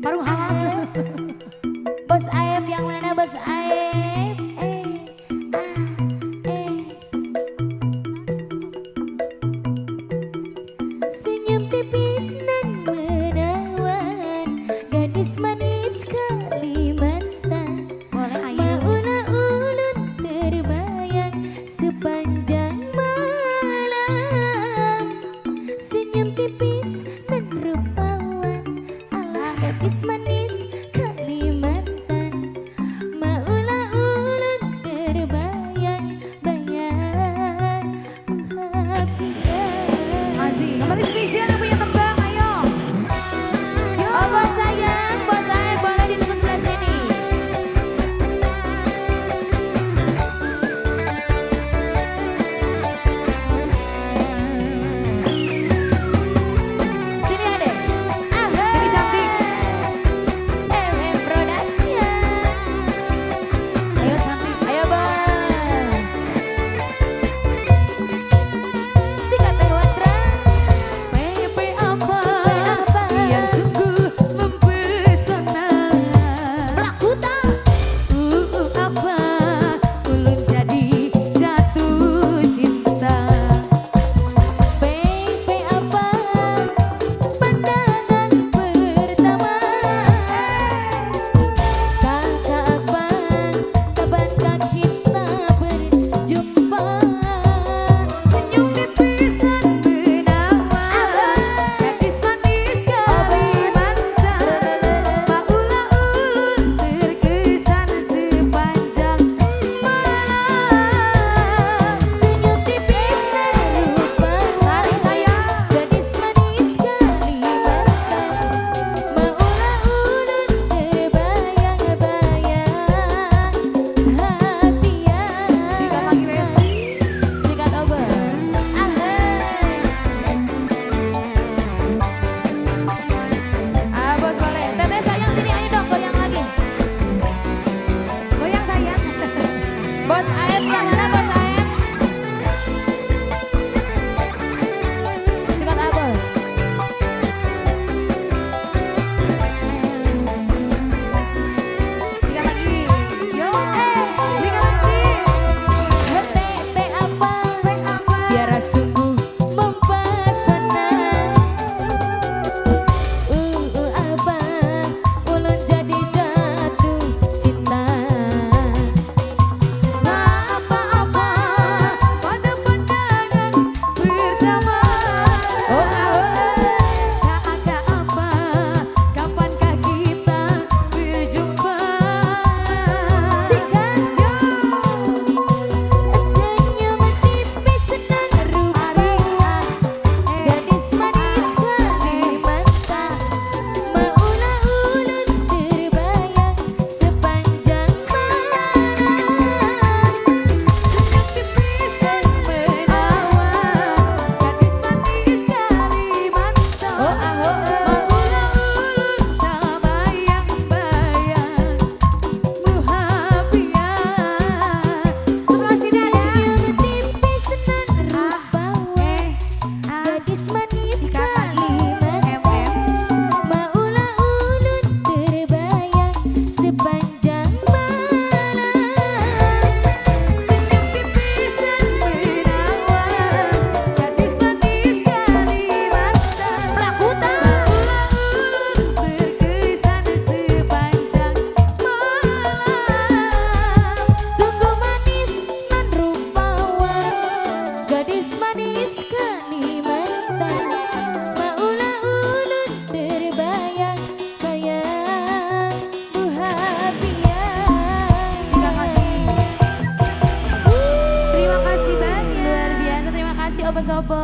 Parung halal. Bos Aep yang mana Bos Aep? Senyum tipis nan menawan, gadis manis Kalimantan. Boleh ayo. Maula-ulun terbayang sepanjang malam. Senyum tipis dan rupawan ala gadis manis Kalimantan. Maula-ulun terbayang-bayang menghabiskan. Masih kembali spesial yang punya tembang, ayo. Yo. Oh bos sayang, bos saya boleh ditunggu sebelah sini. Sini adek. Sini cantik. MM Production. Ayo cantik. Ayo bos. Sikat teh watra. PP apa? apa? Yang sungguh mempesona. Pelaku tak. Apa? Ulun jadi jatuh cinta. PP apa? Pandangan pertama. Kakak abang, kabankah kita berjumpa? Senyum tipisan menawan, gadis manis Kalimantan. Maula ulun terkesan sepanjang malam. Senyum tipis dan rupawan, gadis manis Kalimantan. Maula ulun terbayang-bayang hatian. Sikat lagi Resi. Sikat over. Bos boleh. Teteh sayang sini ayo dong goyang lagi. Goyang sayang. Bos Aep yang mana Bos Aep? Sikat bos. Sikat lagi. Yo. Sikat lagi. Tete apa? Biar sungguh mempesona. Apa? Ulun jadi jatuh cinta. Apa-apa pada pandangan pertama. Oh, Tak ada apa, kapankah kita berjumpa? sikat. Senyum tipis dan rupawan, gadis manis Kalimantan. Maula ulun terbayang sepanjang malam. Senyum tipis dan menawan, gadis manis Kalimantan. Maula ulun terbayang-bayang muhabian. Sebelah sini ada. Senyum tipis dan rupawan, gadis manis Kalimantan. Maula ulun terbayang sepanjang malam. Senyum tipis dan menawan, gadis manis Kalimantan. Pelaku tak. Maula ulun terkesan sepanjang malam. Suku manis nan rupawan, gadis manis Kalimantan. Maula ulun terbayang-bayang buhabian. Terima kasih. Terima kasih banyak. Luar biasa, terima kasih opo-opo.